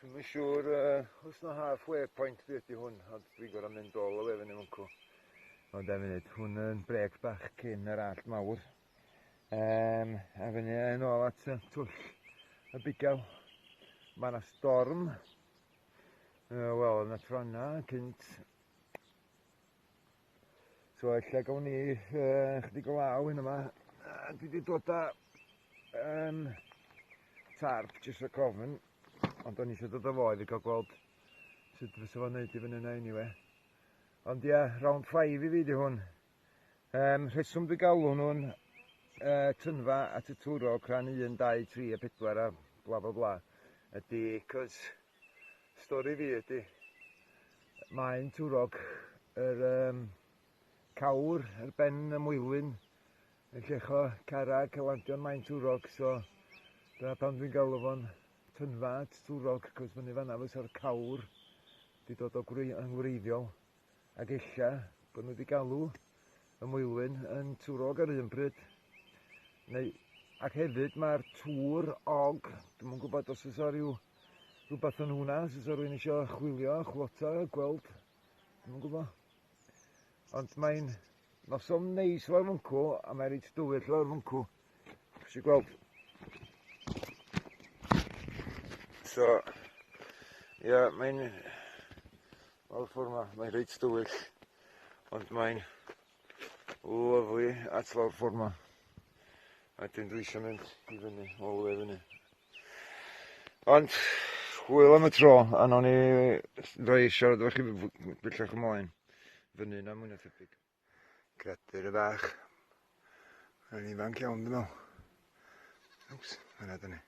Dwi'm yn siŵr uh, os na halfway point dwi ydy hwn, ond dwi'n gorau mynd all the way fyny mwncw. Ond am funud, hwn yn brec bach cyn yr allt mawr. Um, a fyny yn ôl at y twll y bugail. Mae yna storm. Uh, Wel, yna trona cynt. So ella gawn ni uh, chydig o law hyn yma. Uh, dwi wedi dod â um, tarp jyst rhaid gofyn, ond o'n i eisiau dod â fo i fi gael gweld sut fysa fo'n neud i fyny yna anyway. Ond ie, yeah, round 5 i fi di hwn. Um, rheswm dwi galw hwnnw'n uh, tynfa at y twrog rhan 1, 2, 3 a 4 a bla bla bla ydy cos Stori fi ydy, mae'n twrog yr um, cawr ar ben y mwylwyn yn llecho carreg a landio'n maen twrog, so dyna pam dwi'n galw fo'n tynfa at twrog, cos fyny fanna fysa'r cawr di dod o gwrei yn wreiddiol, ac ella bod nhw wedi galw y Moelwyn yn twrog ar un pryd. Neu, ac hefyd mae'r tŵr og, dwi'm yn gwybod os oes o ryw rhywbeth yn hwnna, os oes o rhywun eisiau chwilio, chwlota, gweld, dwi'm yn gwybod. Ond mae'n noson neis lawr mwncw, a mae'n reit dywyll lawr mwncw. Eisiau gweld. So, ie, yeah, mae'n... Lawr ffordd yma, mae'n reit dywyll. Ond mae'n lyfli at lawr ffordd yma. A dyn dwi eisiau mynd i fyny, all the way fyny. Ond, hwyl am y tro, a nawn ni roi siarad efo chi bellach ymlaen. Fyny na mwy na thebyg. Creadur y bach. Mae'n ifanc iawn, dwi'n meddwl. Wps, yna dyn ni.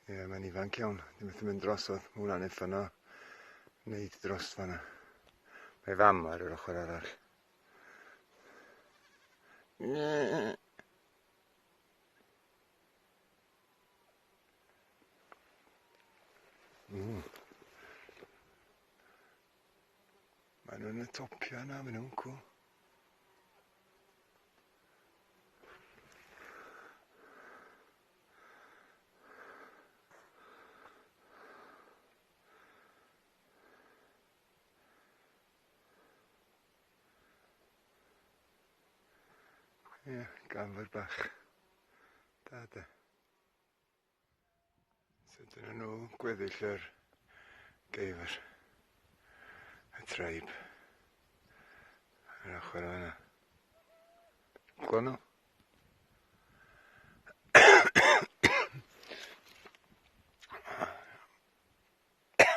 Ie, yeah, mae'n ifanc iawn. Ddim methu mynd drosodd. Mae hwnna'n uffern o wneud dros fanna. Mae fam ar yr ochr arall. Mm. Maen nhw'n y topia yna, maen nhw'n cwl. Ie, yeah, gafr bach. Da de. So dyna nhw gweddill yr geifr. Y tribe. Yr ochr yna. Gweld nhw?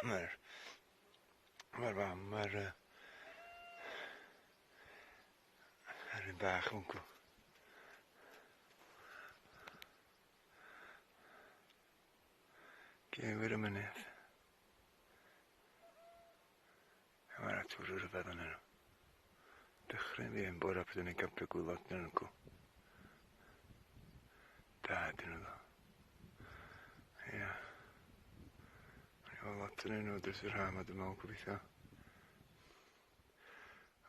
Mae'r mae'r fam, mae'r uh, yr un bach wncw. Gewyr y mynydd. A mae'r atwr rhyfedd yn nhw. Dychryn fi yn bore pryd o'n i'n campio gwylod yn nhw. Da dyn nhw ddo. Ia. O'n i lot yn nhw dros yr ha, ma dwi'n meddwl gobeithio.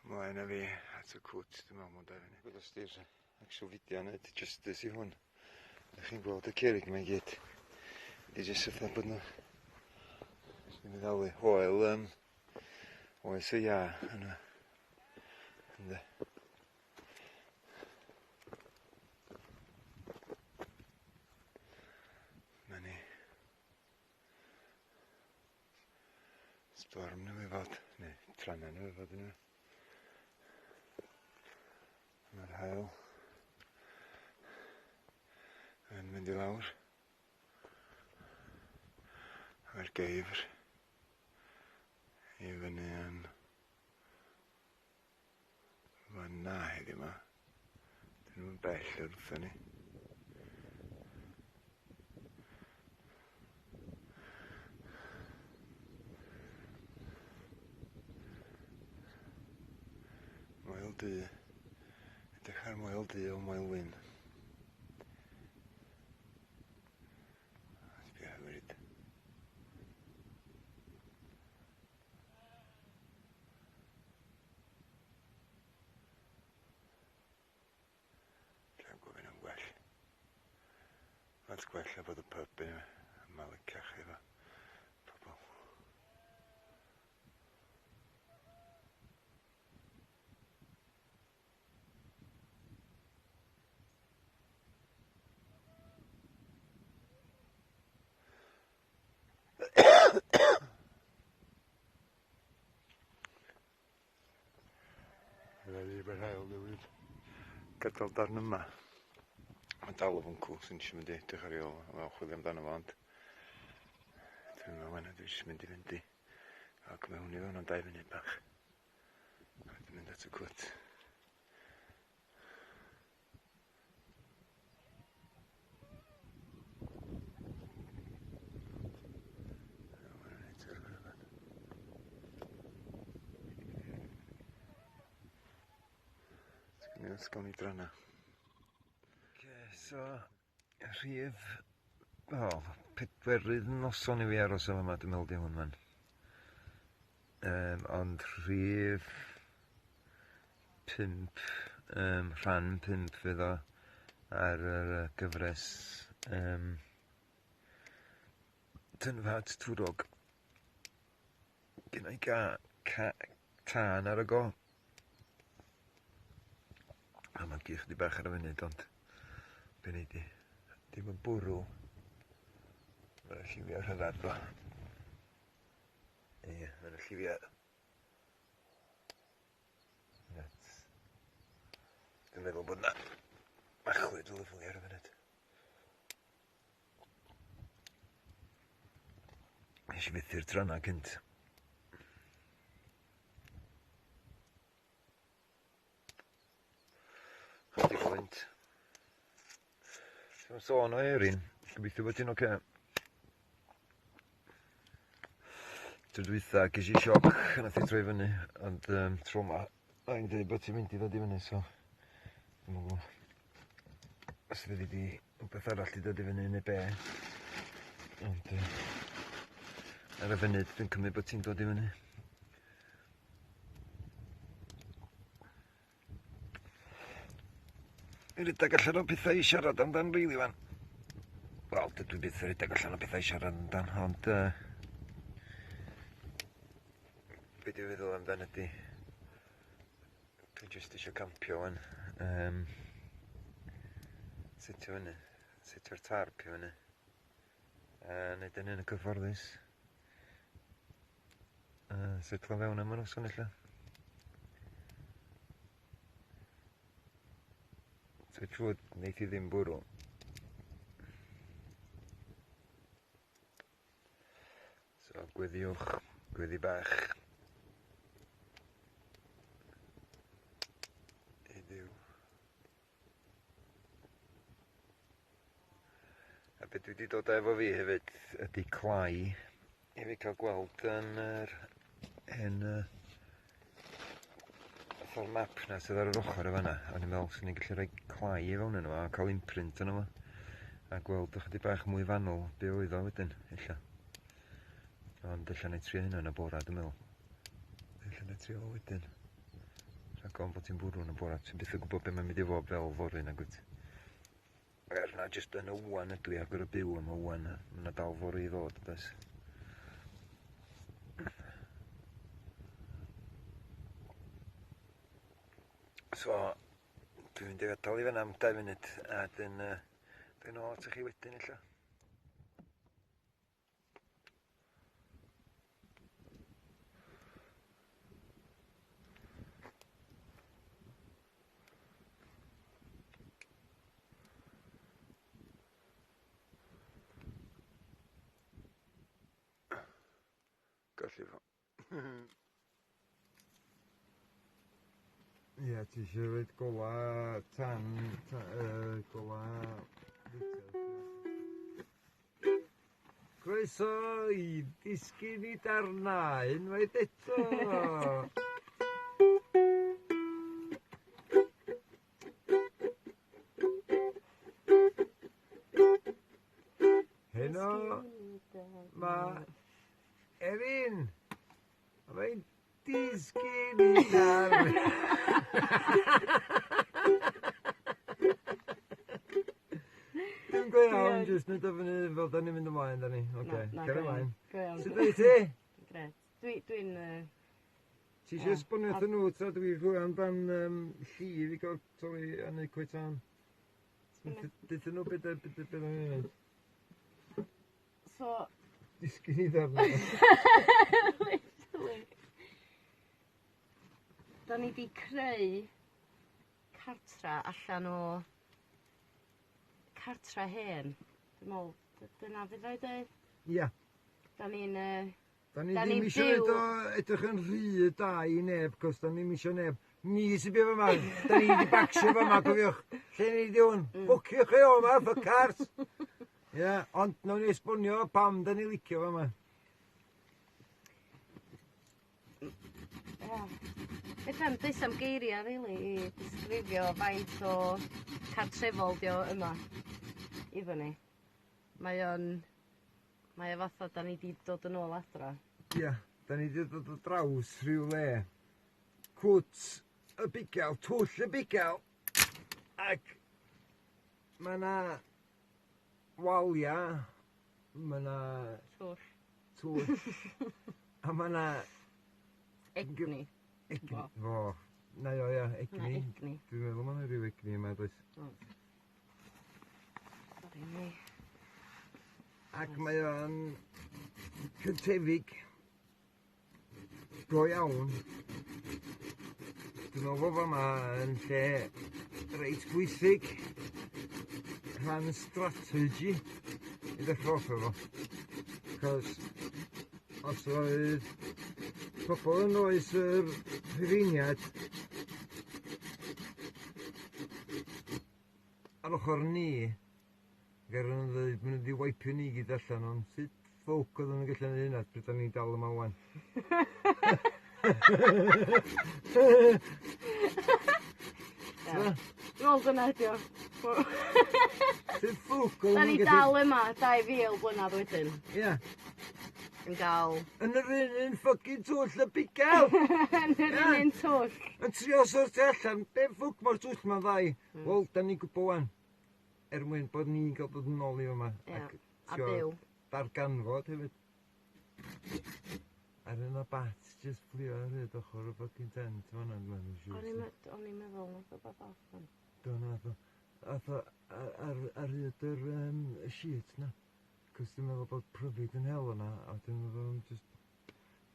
Ymlaen â fi at y cwt, dwi'n meddwl, mwyn da fyny. Gwyd os Actual video neud justice i hwn. Ydych chi'n gweld y cerrig yma i gyd. Ydy jyst fatha bod nhw ddim yn ddalu. Hoel um, oes y iâ yna. Ynddo. Mae ni. Storm newydd fod, neu trannau newydd fod yna. Mae'r haul yn mynd i lawr. Mae'r geifr i fyny yn fanna heddiw yma. Dyn nhw'n bell o'r wrthyn ni. Moel Du. Edrych ar Moel Du o Moel Wyn. Sbio hyfryd. Dwi'n gofyn am gwell. Lot gwell na bod y pub anyway. Mae'n licach efo. Mae'r haul newydd gadael darn yma. Mae dal o fwncw sy'n eisiau mynd i edrych ar ei ôl o fel chwilio amdano fo ond dwi'n meddwl yna dwi eisiau mynd i fynd i ac mewn i fewn am 2 munud bach. A dwi'n mynd at y cwt. Os gawn ni drana. Okay, so, rhif, o, oh, pedwerydd noson i fi aros yma, yma, dwi'n meddwl di hwn man. Ond rhif 5, rhan 5 fydd o ar yr gyfres Tynfat Twrog. Gynna i ga, ca, tân ar y go. A mae'n gi chydig bach ar y funud, ond be nei di? Dim yn bwrw. Mae'n lliwiau rhyfedd do. Ie, mae'n lliwiau nuts. Dwi'n meddwl bod na machlud lyfli ar y funud. Nes i fethu'r trana cynt. Chydig o wynt. Ti'n sôn o Erin, gobeithio bod ti'n oce. Okay. Tro dwytha ges i sioc nath i troi fyny, ond tro 'ma mae'n dweud bod ti'n mynd i ddod i fyny, so dwi'm yn gwybod os fyddi di rhywbeth arall di dod i fyny neu be. Ond ar y funud dwi'n cymryd bod ti'n dod i fyny. I redeg allan o pethau i siarad amdan rili wan. Wel, dydw i byth yn rhedeg allan o pethau i siarad amdan, ond be dwi'n feddwl amdan ydy dwi jyst eisiau campio wan. Setio fyny, setio'r tarp i fyny. A neud yn hyn yn cyfforddus. Setlo fewn am y noson ella. Touch wood, wneith hi ddim bwrw. So gweddiwch, gweddi bach. I Dduw. A be dwi wedi dod efo fi hefyd ydy clai i fi cael gweld yn yr hen fatha'r map na sydd ar yr ochr y fanna. O'n i'n meddwl swn i'n gallu rhoi clai i fewn yno fo a cael imprint yno fo a gweld ychydig bach mwy fanwl be oedd o wedyn, ella. Ond ella na i trio hynna yn y bora, dwi'n meddwl. Ella na i trio fo wedyn. Rhag ofn bod ti'n bwrw yn y bora, ti'n byth yn gwybod be mae'n mynd i fod fel fory nag wyt. Er na jyst yn y wan ydw i a gorau byw am y wan, mae yna dal fory i ddod, does? So, dwi'n mynd i adael i fan'na am 2 munud a dyn dwi'n ôl atoch chi wedyn ella. Gallu fo. Ie, ti eisiau rhoi gola tan, gola. Croeso i ddisgyn i darnau unwaith eto. Heno mae Erin, a mae'n disgyn i darn. Dim go iawn, jyst neud o fyny fel 'dan ni'n mynd ymlaen 'dan ni. Oce, cario mlaen. Go iawn. Sut wyt ti? Grêt. Dwi dwi'n Ti isio esbonio wrthyn nhw tra dwi chwilio amdan llif i ga'l torri a neud coed tân? Deutha nhw be' 'da be' 'da be' 'dan ni'n neud. So... Disgyn i ddarna. Literally. 'Dan ni 'di creu cartra allan o cartra hen. Dwi'n meddwl, dyna fydd o'i dweud. Ia. Da ni'n... Uh, Da ni Da ddim ni'n isio byw- neud o edrych yn rhy da i neb, cos da ni'm isio neb. Ni sy'n byw yma, da ni wedi bacsio fyma, cofiwch. Lle ni di hwn? Ffwciwch chi o yma, ffycars! Ie, ond nawn ni esbonio pam da ni licio fyma. Ia. Fedrai'm does 'am geiria rili i disgrifio faint o cartrefol 'di o yma iddo ni. Mae o'n mae o fatha 'dan ni 'di dod yn ôl adra. Ia, da ni 'di dod o draws rhyw le. Cwt y Bugail, Twll y Bugail, ac mae 'na walia, mae 'na... Twll. Twll. A mae 'na... Egni. Egni. Fo. Na o ia, egni. Ma' egni. Dwi'n meddwl ma' 'na ryw egni yma does? Oes. Sori mi. Ac mae o'n cyntefig go iawn. Dwi'n meddwl bod fama yn lle reit bwysig rhan strategy i ddechrau off efo. Cos os oedd pobl yn oes yr Rhufeiniaid ar ochr ni, Ac ar nhw'n dweud, maen nhw wedi wipio ni gyd allan, ond sut ffwc oedden nhw'n gallu neud hynna pryd da ni'n dal yma wan? Ie. Dwi'n meddwl dyna ydi o. Sut ffwc oedden Da nhw'n ni gallu... dal yma 2000 blynedd wedyn. Ie. Yn gael... Yn yr un un ffycin twll y bugail! Yn yr un un twll. Yn trio sortio allan be ffwc mae'r twll ma'n dda i. Wel, da ni'n gwybod wan. Er mwyn bod ni'n cael dod yn ôl i fyma. Ie, Ac a trio byw. darganfod hefyd. Ar yna bat just fflio ar hyd ochr y fucking tent fan'na dwi'n meddwl siŵr. O'n i'n me- o'n i'n meddwl nath wbath off fan. Do nath o. Ath o ar, ar, ar hyd yr y sheet na. Cos dwi'n meddwl bod pryfid yn hel yna a dwi'n meddwl bod just...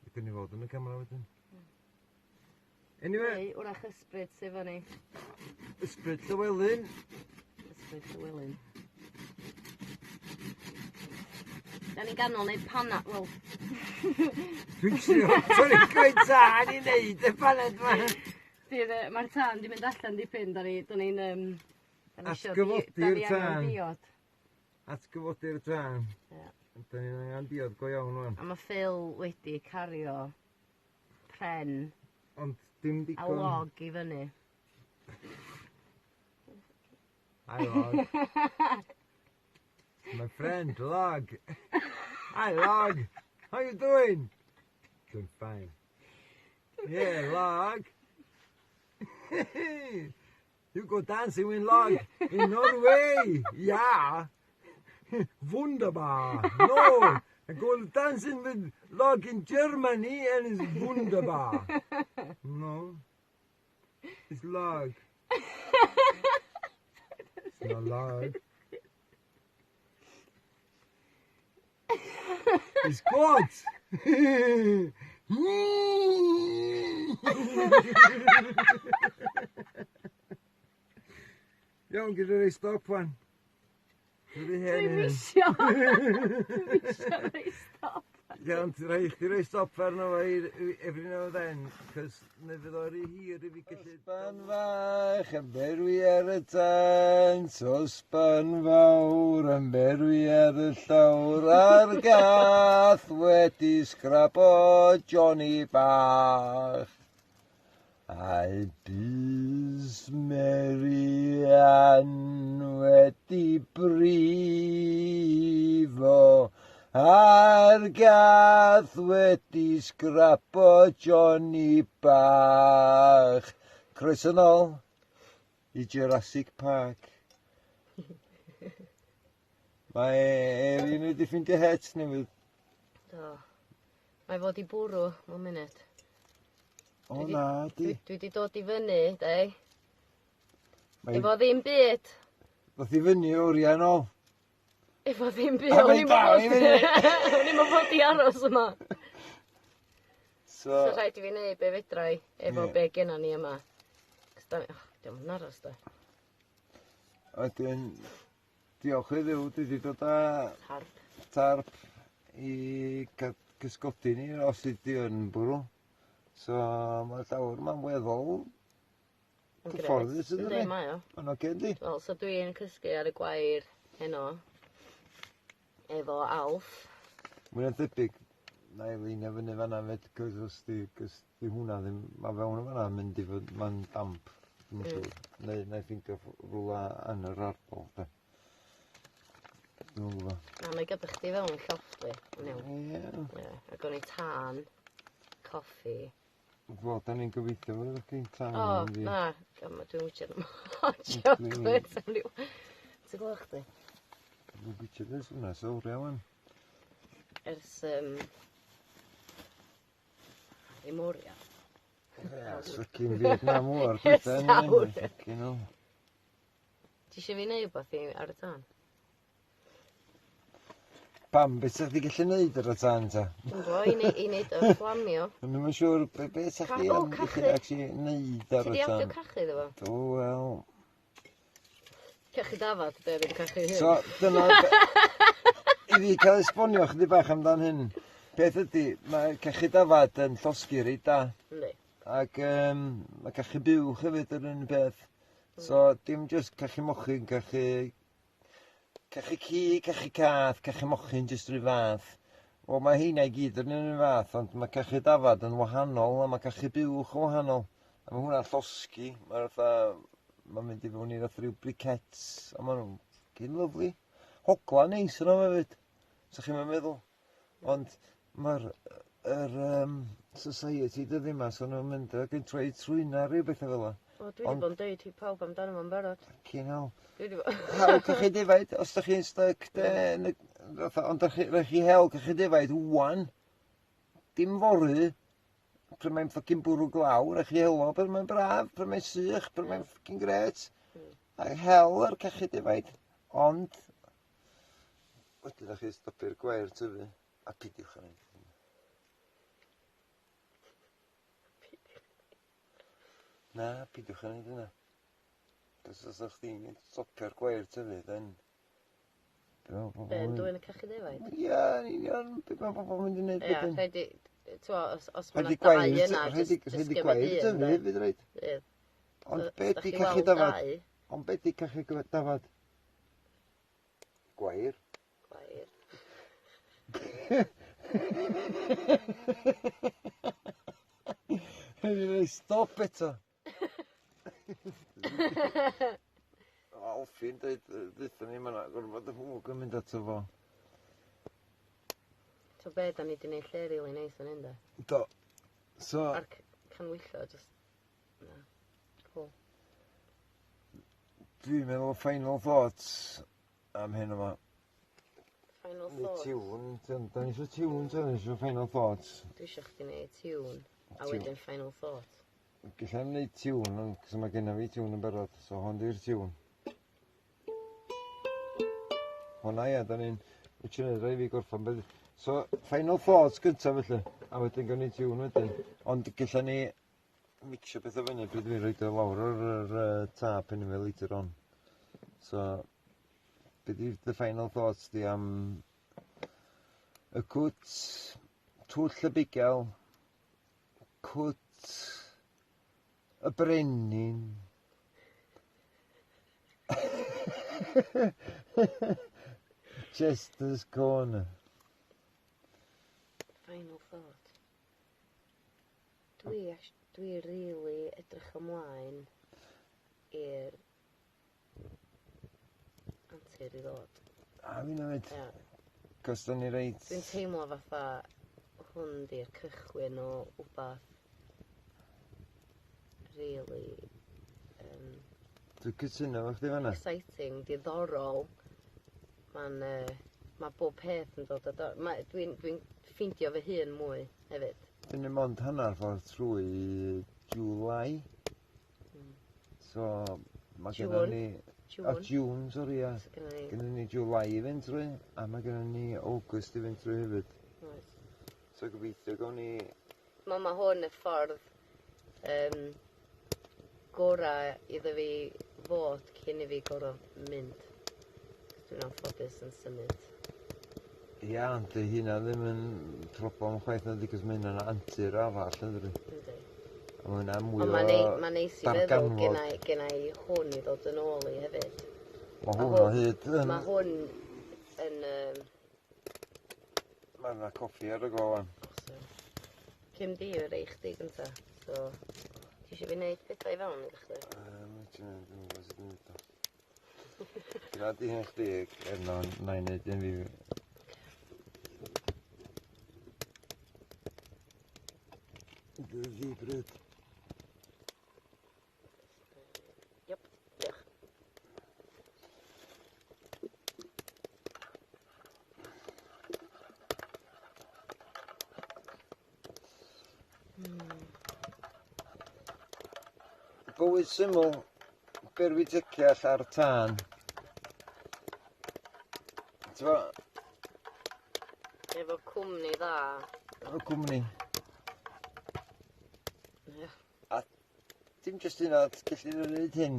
Wedyn ni fod yn y camera wedyn. Anyway. Neu wrach ysbryd sydd fyny. Ysbryd Llywelyn. Ysbryd Llywelyn. Da ni'n ganol neud pana, wel... Dwi'n trio torri coed tân i neud y paned ma. Dydd, mae'r tân di mynd allan dipyn, da ni, da ni'n... Da ni isio Atgyfodi'r da ni angen tân. diod. Atgyfodi'r tân. Ie. Da ni'n angen diod go iawn wan. A mae Phil wedi cario pren Ond dim a digon. log i fyny. Hi log. My friend Log. Hi Log. How you doing? Doing fine. Yeah, Log. You go dancing with Log in Norway. Yeah. Wunderbar. No. I go dancing with Log in Germany and it's wunderbar. No. It's Log. It's not Log. It's God. Iawn, gyda rei stop wan. Dwi'n Dwi'n misio. Dwi'n misio rhoi stop. Iawn, ti'n rhaid chdi roi stop arno fo every now and then, cos neu fydd o rhy hir i fi gallu... Sosban fach yn berwi ar y tân, sosban fawr yn berwi ar y llawr, a'r gath wedi sgrabo Johnny bach. A'i bys Mary Ann wedi brifo, a'r gath wedi sgrabo Johnny bach. Croeso nôl i Jurassic Park. Mae Elin wedi ffeindio het newydd. Do. Mae fod i bwrw mewn munud. O Dwi 'di- na di. Dwi 'di dod i fyny, de. Mae Efo ddim byd. Ddoth i fyny oriau nôl. Efo ddim byd. A O'n mae i'm dal i yn fyny. O'n i'm yn fod i aros yma. So, So rhaid i fi neud be fedrai efo Ie. be genna ni yma. 'Cos da, oh, Dio'm yn aros de. Wedyn, diolch i Dduw, dwi wedi dod â Tarp. Tarp i cysgodi ni os ydy yn bwrw. So mae'r llawr ma'n weddol cyfforddus yn dydi? Mae o. Mae'n oce yndi? Wel, so dwi'n cysgu ar y gwair heno efo Alf. Mwy na debyg, na i leinio fyny fanna 'fyd, cos os di, cos di hwnna ddim, mae fewn yn fanna yn mynd i fod, mae'n damp, dwi'n siŵr. Neu na i ffeindio rhywle yn yr ardal, de. Dwi'm yn gwybod. Na, na i gadw chdi fewn yn llofft fi, yn iawn. Ie. Ie, a gawn ni tân, coffi. Wel, da ni'n gobeithio fod ydych chi'n tân. O, na, dwi'n witio hot chocolate am ryw. Ti'n gweld chdi? Dwi'n gwitio beth hwnna, so oriau wan. Ers, ddim oriau. Ie, fucking Vietnam War, Ers dwi'n awr. Fucking hell. Ti eisiau fi neud wbath i ar y tân? Pam, beth sa'ch chi gallu neud ar y tân ta? Dwi'n gwybod, i neud o fflamio. Dwi'm yn siŵr be sa'ch chi O, yn gallu cachu. actually neud ar Ti y di adio tân. cachu iddo fo? Do, wel. Cachu dafad, be, ddim cachu hyn. So, dyna... I fi cael esbonio chydig bach amdan hyn. Peth ydy, mae cachu dafad yn llosgi reit da. Yndi. Ac mae cachu buwch hefyd yr un peth. So, dim jyst cachu mochyn, cachu ci, cachu cath, cachu mochyn jyst rhyw fath. Wel, mae heina i gyd yn un fath, ond mae cachu dafad yn wahanol, a mae cachu buwch yn wahanol. A mae hwnna'n llosgi, mae'r fatha, mae'n mynd i fewn i fath rhyw briquettes, a maen nhw'n fucking lovely. Hogla neis yno hefyd, sa chi'n meddwl. Ond mae'r yr, society dyddi yma, so nhw'n mynd ac yn troi trwyna rhyw bethau fel 'a. O, dwi wedi bod yn deud i pawb amdano fo'n barod. Fucking hell. Dwi wedi bod. Hel cachu defaid, os da chi'n stuck, de, fatha, ond da chi, rhaid chi hel cachu defaid wan. Dim fory, pryd mae'n fucking bwrw glaw, rhaid chi helo pryd mae'n braf, pryd mae'n sych, pryd mae'n fucking gret. A hel yr cachu defaid, ond wedyn da chi stopio'r gwair tyfu, a pidiwch â neud hynny. Na, pidiwch â neud hynna. Cos os ydych chdi'n stopio'r gwair tyfu, then be ma' pobl Be, yn yn dwyn y cachu defaid? Ie, yn union, be mae pobl yn mynd i wneud Ie, wedyn? rhaid i, t'mo, os ma' Rhaid 'na i gwair dau yna, jyst rhaid i gymryd gwair un, tyfu de. hefyd, rhaid. Ie. Ond Os be dach 'di chi cachu weld dafad? dau. Ond be 'di cachu dafad? Gwair. Gwair. Rhaid i fi stop eto. Alfie'n dweud, ddeutha ni, mae 'na gormod o fwg yn mynd ato fo. So be, da ni 'di neud lle rili neis fan hyn, de. Do. So A'r canhwyllau, just. Na. Cool. Dwi'n meddwl final thoughts am hyn yma. Final Neu thoughts. tiwn, da ni eisiau tiwn, da ni eisiau final thoughts. Dwi eisiau chdi neud tiwn, a Tiwn. wedyn final thought. Galla i'm neud tiwn, ond cos mae genna fi tiwn yn barod, so hon di'r tiwn. Honna ia, da ni'n. Wyt ti'n neud rhaid fi gorffan beth. So, final thoughts gyntaf felly, a wedyn gawn ni tiwn wedyn. Ond galla ni mixio pethau fyny pryd dwi'n rhoid o lawr ar yr tap anyway later on. So, be di the final thoughts di am y cwt, Twll y Bugail, cwt y Brenin? Chester's Corner. Final thought. Dwi really edrych ymlaen i'r antur i ddod. A fi hefyd. Ie. Cos da ni reit Dwi'n teimlo fatha hwn di'r cychwyn o wbath really Dwi'n cytuno efo chdi fan'na. exciting, diddorol. Mae'n ma' bob peth yn dod a do... Ma' dwi'n ffeindio fy hun mwy hefyd. Dyn ni mond hanner ffordd trwy July. So, mae gennym June. ni O, June. June, sori, ia. So gynna ni Gennym ni July i fynd trwy, a mae gennym ni August i fynd trwy hefyd. Oes. So gobeithio gawn ni Ma' hwn y ffordd gorau iddo fi fod cyn i fi gorfod mynd. 'Cos dwi'n anffodus yn symud. Ia, ond 'di hynna ddim yn problem chwaith nadi, 'cos ma' hynna'n antur arall yndydi? Yndi. A ma' hynna'n mwy Ond o mae'n nei, ma neis i feddwl darganfod. genna i hwn i ddod yn ôl i hefyd. Ma' hwn o hyd yn... Mae hwn yn... Mae yna coffi ar y go wan. Awesome. Cym di o'r ei chdi gynta. So, ti eisiau fi wneud pethau i fewn iddo chdi? Ti'n mynd, dwi'n gwybod sut i wneud o. Gwna di hyn chdi, er na, na i wneud un fi. Dwi bryd. Iep, diolch. Bywyd syml, berwi teciall ar tân. T'mo'? Efo cwmni dda. Efo cwmni. Ie. A dim jyst hynna, gellir wneud hyn.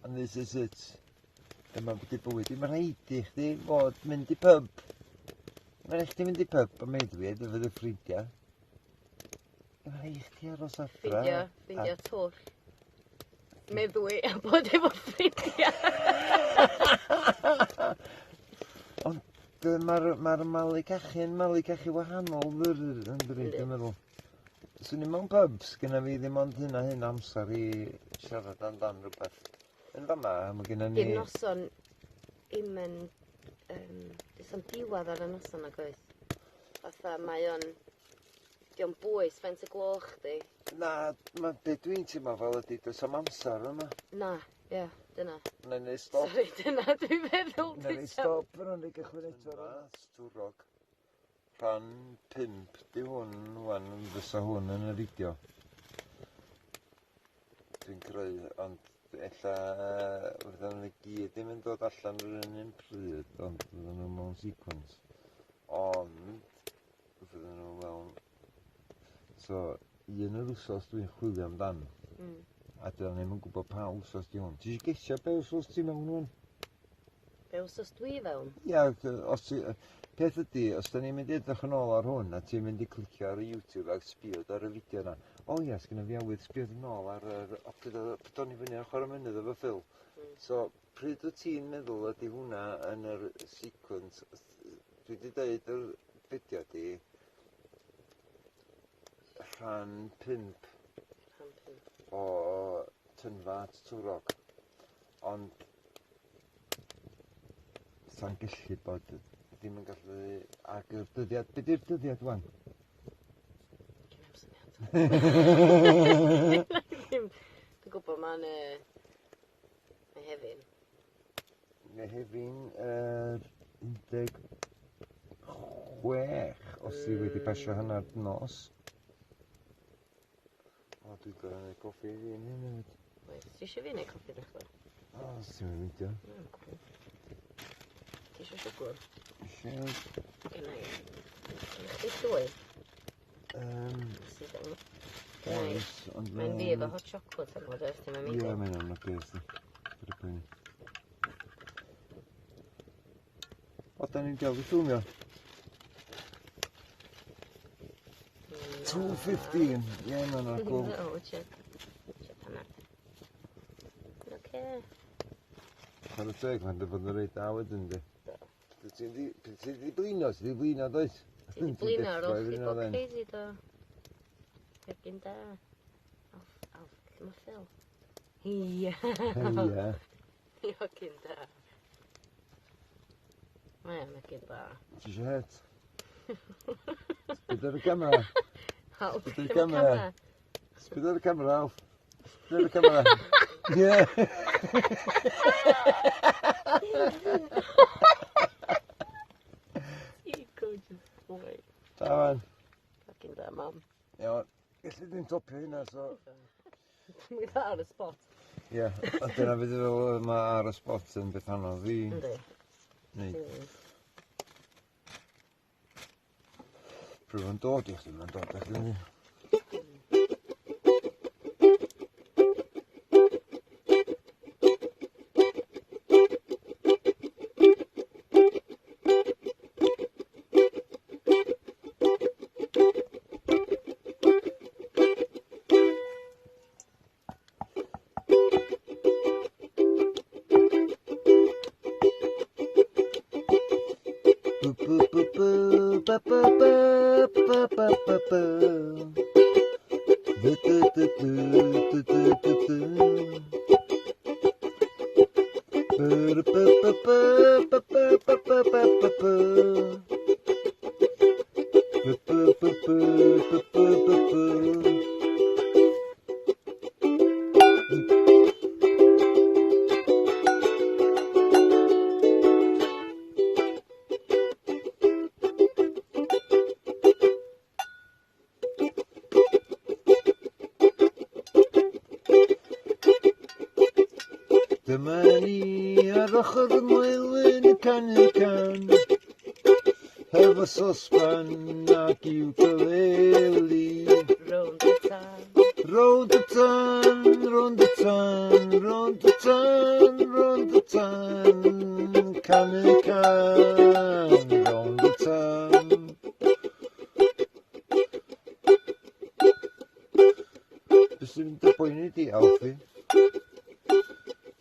And this is it. Dyma beth yw bywyd. Dim rhaid i chdi fod mynd i pub. Mae'n rhaid chdi mynd i pub a meddwi efo dy ffrindiau. Mae'n rhaid i chdi aros adra. Ffindio twll. Meddwi a bod efo ffrindiau. Ond mae'r ma malu cachu'n malu cachu wahanol yn dydi, Yndi. dwi'n meddwl. Swn i mewn pubs, gyda fi ddim ond hyn a hyn amser i siarad amdan rhywbeth. Yn fama, mae genna ni... Di'r noson ddim yn... Does 'na'm diwedd ar y noson nag oes? Fatha mae o'n... Dio'm bwys faint y gloch di. Na, ma, be dwi'n teimlo fel ydy, does am amser yma. Na, ie, dyna. Na i neud stop. Sori, dyna dwi'n feddwl. Na i neud stop yna, ni gychwyn eto. Twrog. Rhan 5 di hwn wan, fysa hwn yn y fideo. Dwi'n creu, ond ella fyddan nhw i gyd ddim yn dod allan yr un un pryd, ond fyddan nhw mewn sequence. Ond fyddan nhw mewn... So, un yr wsos dwi'n chwilio amdan. A dyn ni'm yn gwybod pa wsos di hwn. Ti eisiau gesio be wsos ti mewn hwn? Be wsos dwi fewn? Ia, os ti... Peth ydy, os da ni'n mynd i edrych yn ôl ar hwn, a ti'n mynd i clicio ar y YouTube ac sbio ar y fideo yna. O ia, sgynna fi awydd sbio yn ôl ar yr... O, pryd o'n i fyny ar chwarae mynydd efo Phil. So, pryd wyt ti'n meddwl ydy hwnna yn yr sequence? Dwi wedi deud yr fideo di rhan 5 Rhan 5. o Tynfa at Twrog. Ond sa'n gallu bod ddim yn gallu ag yr dyddiad, be di'r dyddiad wan? Gen i'm syniad. Ddim. Dwi'n gwybod mae'n Mehefin. Mehefin yr 16 os ti wedi pasio hanner nos. O, dwi'n gorau gwneud coffi i fi yn hyn hefyd. Oes, ti eisiau fi wneud coffi ddechrau? O, os ti'n mynd i. Na, cŵl. Ti eisiau siwgr? Eisiau... Genna i. Genna chdi llwy? Sydd yn... Genna i. Oes, ond... Mae'n fi efo hot chocolate ar fod, ti'n mynd Ie, i. mae'n anodd beth. Gyda poeni. O, da ni'n gael i ffilmio. 2:15. Ie, mae'n anodd cool. No, check. Check hwnna. Oce. Chwarae teg, mae'n dod bod yn reit da wedyn, di. Do. Pryd ti di blino, ti di blino, does? Ti di blino ar ôl chdi bod crazy, do. Hogyn da. Alf, Alf, lle mae Phil? Ia. Ia. Hogyn da. Mae o'n hogyn da. Ti eisiau het? Sbyd ar y camera. Alf, Sbyd ar y lle mae camera. camera? Sbyd ar y camera, Alf. Sbyd ar y camera. Ie. Ti'n gorgeous boy. Da fan. Hogyn da, mam. Iawn. Gelli di'n topio hynna, so... Dwi'n dda ar y spot. Ie, a dyna beth fel mae ar y spot yn beth anodd i Yndi. wneud. Pryd mae'n dod i chdi, mae'n dod i chdi. Bu bu bu bu ba ba ba ba ba ba ba. Du du du du du du du du. Bu bu bu bu bu bu bu bu bu bu bu. Bu bu bu bu bu bu bu bu. Dyma ni ar ochr y moelyn y canu can, hefo sosban ac ukulele. Rownd y tân. Rownd y tân, rownd y tân, rownd y tân, rownd y tân, canu can, rownd y tân. Be sy'n mynd dy boeni di, Alfie?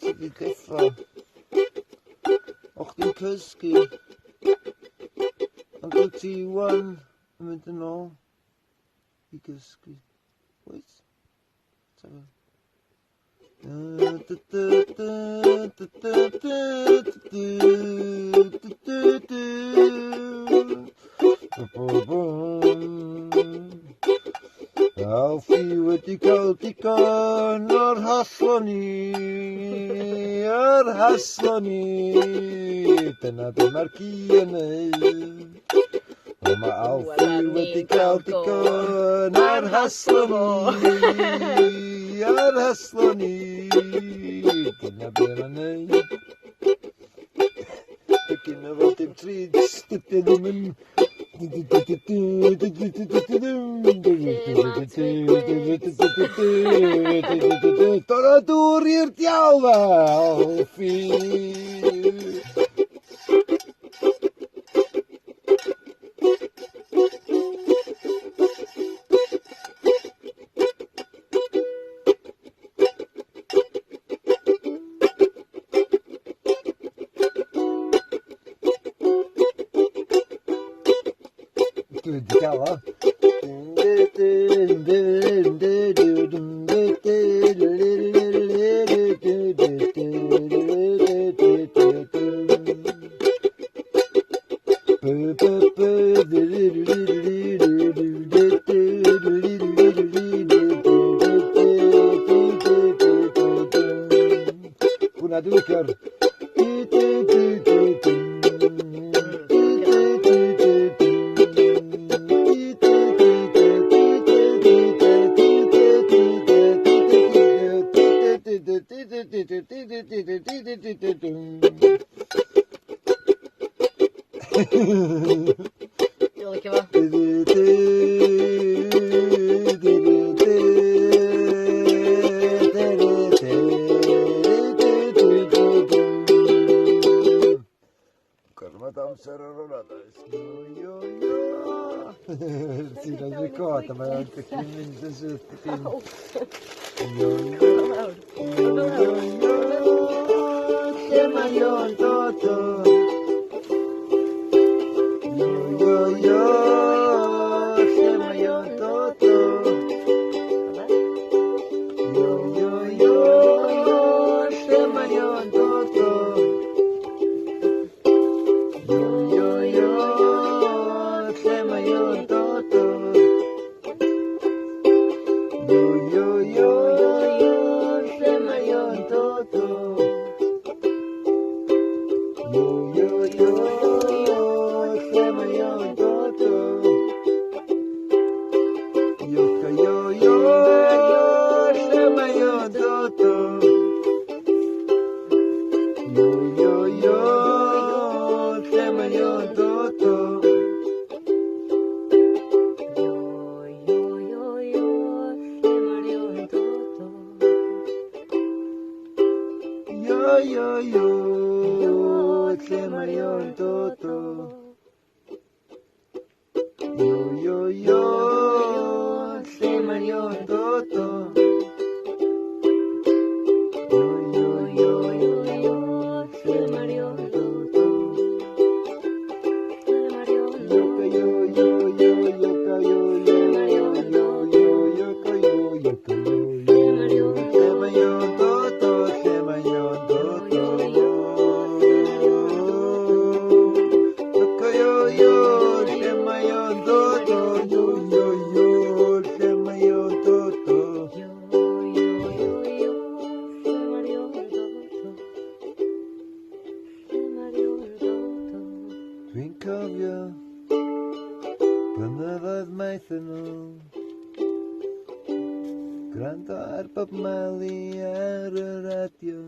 Ti 'di deffro? O chdi'n cysgu? Ond wyt ti wan yn mynd yn ôl i gysgu? Wyt? Ta fe? Alfie wedi cael digon o'r haslo ni, o'r haslo ni. Dyna be mae'r ci yn neud. O, mae Alfie wedi cael digon o'r haslo ni, o'r haslo ni. Dyna be mae'n neud. Dydy gynno fo dim treats, dydy o ddim yn... Dod â dŵr i'r diawl fa, Alfie. Dwi wedi gael o. Hwna dwi'n licio'r... Dwi'n licio fo. Gormod o amser ar hwnna, does? Yo, yo, yo. Ti'n rhaid record a mae'n gallu mynd yn syth. Yo, yo, yo, yo. Lle mae o'n dod o? Yo, yo, yo. Lle mae o'n dod o? Yo, yo, yo. Lle mae o'n dod o? Yo, yo, yo. Lle mae o'n dod o? Yo, yo, yo. Lle mae o'n dod o? Yo, yo, yo. Lle mae o'n dod o? Yo, yo, yo. Lle mae o'n dod o? Yo, yo, yo. Lle mae o'n dod o? Yo, yo, yo, yo, lle mae o'n dod o? Yo, yo, yo. Lle mae o'n dod o? Yo, yo, yo. Lle mae o'n dod o? Yo, yo, yo. Lle mae o'n dod o? Dwi'n cofio blynyddoedd maith yn ôl, gwrando ar Bob Marley ar y radio.